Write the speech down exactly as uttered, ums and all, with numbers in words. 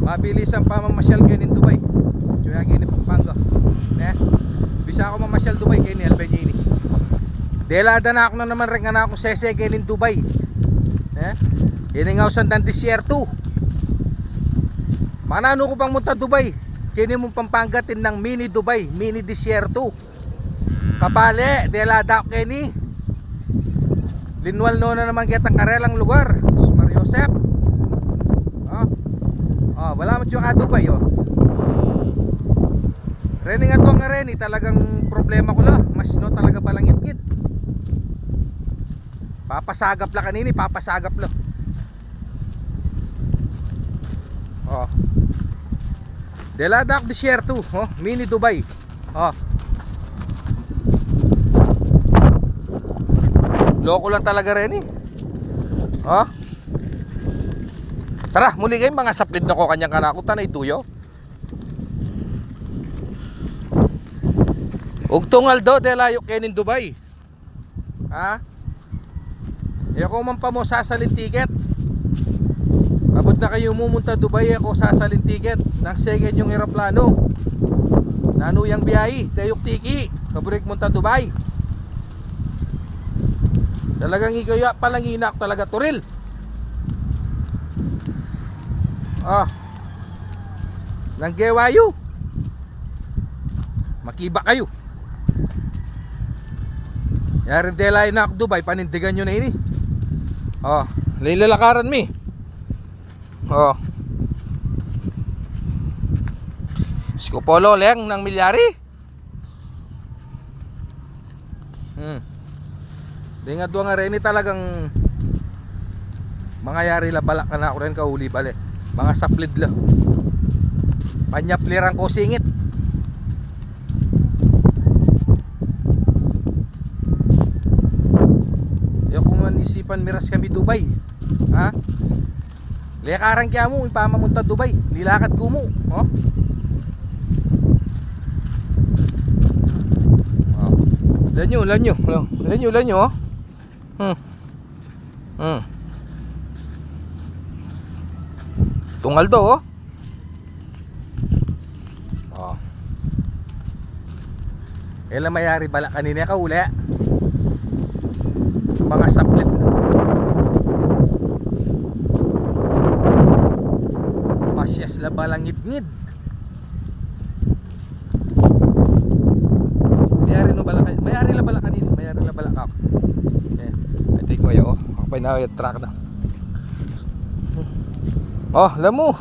Mabilisan pamamasyal keni Dubai. Tsuya keni Pampanga. Ne? Bisa ku mamasyal Dubai keni Albania ini. Dela da na ku na naman reng anak ku sese keni Dubai. Ne? Ini ngausan dang disyerto. Mananu ku pang munta Dubai? Keni mung Pampanga, atin nang mini Dubai, mini disyerto. Kapale, dela da ku keni. Linwal no na naman ketang karelang lugar. Sus Maria Josep. Oh. Oh, wala mo tsuya ka Dubai, oh. Reni nga tuwang nga reni, talagang problema ku la. Mas no talaga balangitngit. Papasagap la kanini, papasagap la. Oh. Dela da ku disyerto, oh, mini Dubai. Oh. Loko lang talaga reni. Oh. Tara, muli kayu, mangasaplid na ku kanyang kanaku, tanay tuyo. Ugtung aldo, dela yu keni Dubai. Ha? E ku man pamu sasalin tiket. Abut na kayu mu munta Dubai, e ku sasalin tiket. Nang second yung eroplano. Nanu yang biyahe, dayuk tiki. Kaburi ku munta Dubai. Talagang ikayu ya palang inak talaga, turil. Ah. Nang gewa yu. Makiba kayu. Yari dela yu na ku Dubai, panindigan yu na ini. Oh, lilalakaran mi. Oh. Isko polo leng nang milyari. Hmm. Deng adua nga reni talagang mangayari la bala kanaku reni, kauli bale. Mangasaplid la. Panyapliran ku singit. E ku man isipan miras kami Dubai. Ha? Lekaran ke mu, ing pamamunta Dubai. Lilakad ku mu. Oh? Oh. Lanyu, lanyu. Lanyu, lanyu, oh. Hmm. Hmm. Tungal do, oh. Oh. E la mayari bala kanini, kauli. Mangasaplid. Masyas la balangitngit. Mayari no bala kanini, mayari la bala kanini, mayari la bala ka. E, ati ko yo, oh. Ako pa'y na truck na. Oh, lamu.